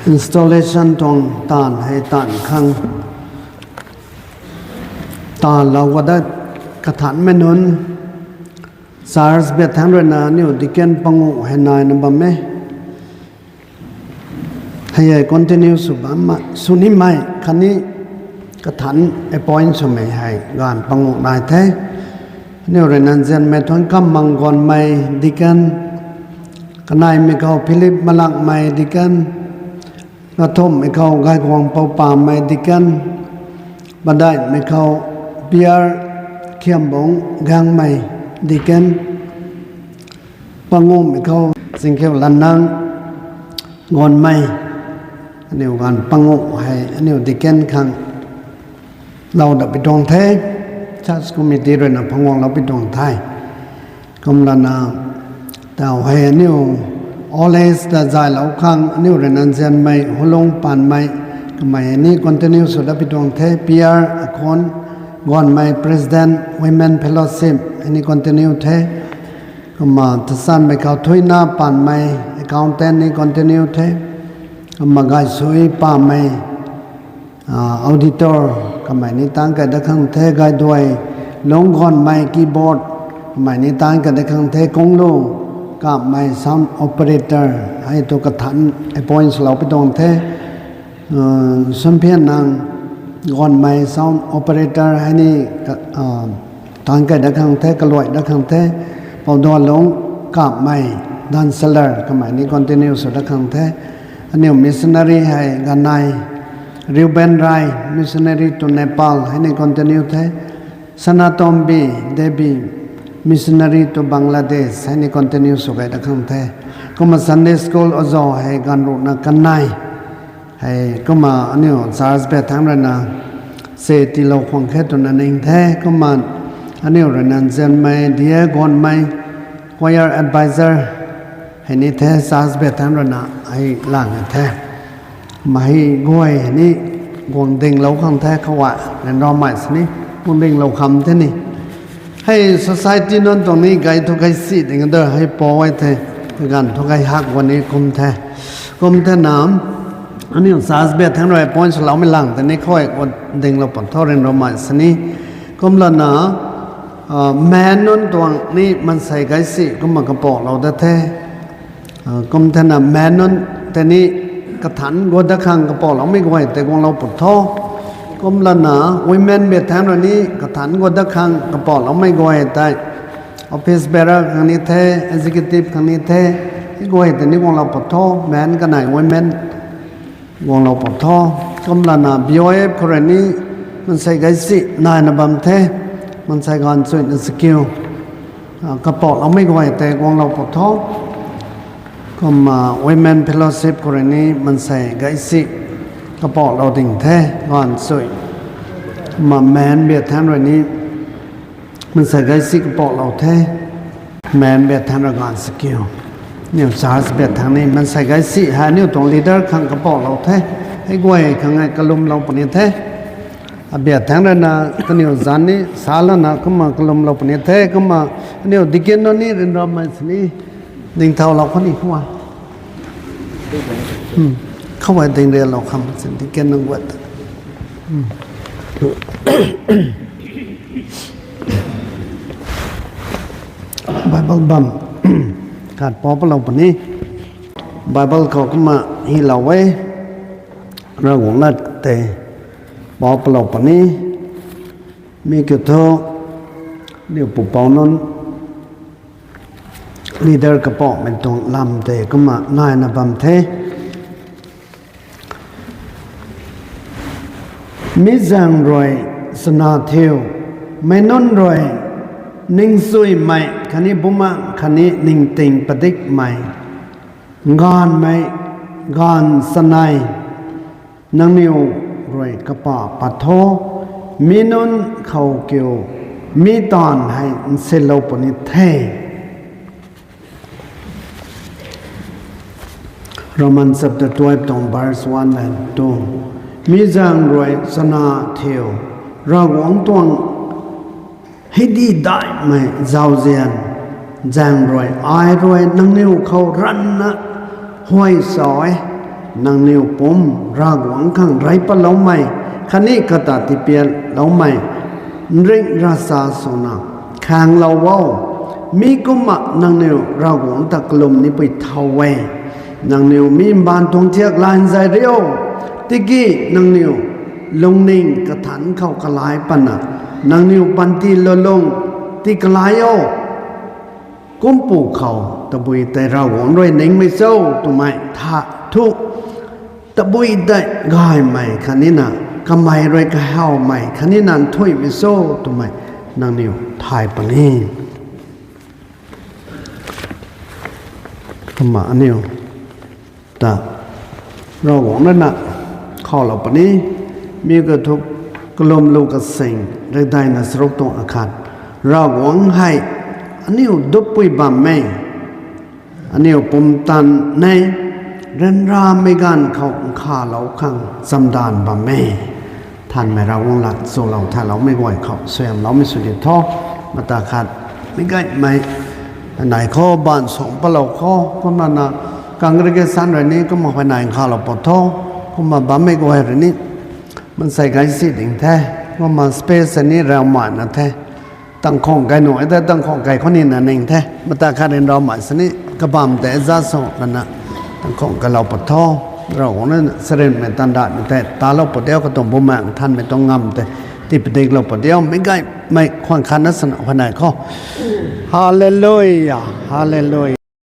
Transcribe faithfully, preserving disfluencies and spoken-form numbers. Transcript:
Installation tuang taanv hei taanv khang taanvlou ga dat kathanmei nunc, church biak thangc ruina aniu deacon panguh hei naina bam e. Hei hei continue sw bam sw nimei khatni kathanc appoint swmei hei gaanv panguh nai the. Aniu ruina nzianmei Thuanckamv Mang Gonmei deacon, kaneimei khou Philip Malakmei deacon, kathumhmei khou Gaiguang Poupamei deacon, padeihmei khou Piar Khiambung Gangmei deacon, panguhmei khou Zingkhiu Lannang Gonmei, aniu gaanv panguh hei aniu deacon khang lou dat pi tuang the, church committee ruina panguanglou pi tuang the. Kumlana taw hei aniu old age ta zaylou khang aniu ruina nzianmei Hulung Panmei, kamei ni continue sw dat pi tuang the, Piar Akhon Gonmei president Women Fellowship hei ni continue the. Kumna tasanmei khou Thuina Panmei accountant ni continue the. Kumna Gaysui Pamei auditor, kamei ni taanc kai dat khang the. Gayduai Lunggonmei keyboard, kamei ni taanc kai dat khang the. Kunglu Kapmei sound operator, hei thu kathanc appoint swlou pi tuang the. Sumphiannang Gonmei sound operator hei ni taanc kai dat khang the, kaluai dat khang the. Poudualung Kapmei danceler, kamei ni continue sw dat khang the. Aniu missionary hei ganei Reuben Rai, missionary to Nepal hei ni continue the. Sanatombi Devi, missionary to Bangladesh hei ni continue sw kai dat khang the. Kumna Sunday school ozo hei gaanv ruhna kanei hei kumna aniu church biak thangc ruina se tiilou khwang khe twna ning the. Kumna aniu ruina nzianmei Dia Gonmei choir advisor hei ni the, church biak thangc ruina hei lang e the. Mei guay ni guang dinglou khang the khou a, ryanramei sini guang dinglou kham the ni. Hei society nunc tuang ni gay thu gay si ding de, hei pou e the, ganv thu gay hak guang ni kum the. Kum the na, aniu church biak thangc rui appoint swloumei lang tei ni khou guang dinglou pat tho, ryanramei sini. Kumlana, men nunc tuang ni maansei gay si kumna kapouhlou dat the. Kum thena men nunc tei ni kathanc guat dat khang kapouhloumei guay tei guanglou pat tho. Kumlana women biak thangc rui ni kathanc guat dat khang kapouhloumei guay tei office bearer khang ni the, executive khang ni the, hei guay tei ni guanglou pat tho, men kanei women guanglou pat tho. Kumlana B O F khou rui ni maansei gay si naina bam the, maansei gaanv chuina chakiu kapouhloumei guay tei guanglou pat tho. Kumna Women Fellowship khou rui ni maansei gay si kapouhlou ding the, gaanv chui. Kumna men biak thangc rui ni maansei gay si kapouhlou the, men biak thangc rui gaanv chakiu. Aniu church biak thangc ni maansei gay si hei aniu tuang leader khang kapouhlou the, hei guay khang e kalumlou puni the. Abiak thangc ruina kaniw zanc ni salana kumna kalumlou puni the, kumna aniu deacon nunc ni ryanramei sini dingthaulou khou ni khou a. Khou e ding rialou kham si deacon nunc guat. Bible bam khat pou palou puni. Bible khou kumna hilou e, Ravguangc lat tei pou palou puni. Mi kiu thu, aniu pupouc nunc leader kapouhmei tuang lam tei kumna naina bam the. Mi zaeng rui chana thiu, meic nunc rui ningchuimei khatni bumaengh khatni ningting padikmei, gaanvmei, gaanv chanei, nangniw rui kapa pat tho, mi nunc khou kiu, mi taanv hei nsinlou puni the. Romans chapter twelve tuang verse one and two. Mi zaeng rui chana thiu, Ravguangc tuang hei di daihmei zauzian zaeng rui ai rui nangniw khou ranvna huay sa e. Nangniw pumc Ravguangc khang rey patloumei khatni kata tipiatloumei nringh ravcha swna khaenglou o. Mi kumna nangniw Ravguangc ta kalum nipui thow e. Nangniw mi mbaanv tuang thiak lay nzay rio, tiki nangniw lungning kathanc khou kalai patna nangniw panty lulung tii kalai o. Kumpu khou tabui tei Ravguangc rui ningmei cho twmei tha thu, tabui tei gaymei khatnina kamei rui kahawmei khatnina nthuihmei cho twmei nangniw thay puni. Kumna aniu ta Ravguangc ruina khaulou puni. Mi kathu Kalumlu kasing, rikdeina charuk tuang akhat. Ravguangc hei aniu duppui bam e. Aniu pumtan e, ryanramei ganv khou nkhavlou khang chamdanv bam e. Nthanmei Ravguangc lat chulou thaloumei guay khou suaihiamloumei sw di tho. Mata khat, meic gaymei nai khou baanv suang patlou khou, kumna na congregation rui ni kumna huayney nkhavlou pat tho. Kumna bammei guay rui ni mansei gay si ding the. Kumna space ni ravmana the. Tangkhung kai nuh e the, tangkhung kai khou nina ning the. Mata khat ryanramei sini kabam tei za sw lana tangkhung kailou pat tho. Ravguangc rui charynmei tandatmei tei talou pat diu, katuang Bumaengh Nthanmei tuang ngam tei tiipadiklou pat diu. Meic gaymei khwan khatna sana huayney khou. Hallelujah, hallelujah.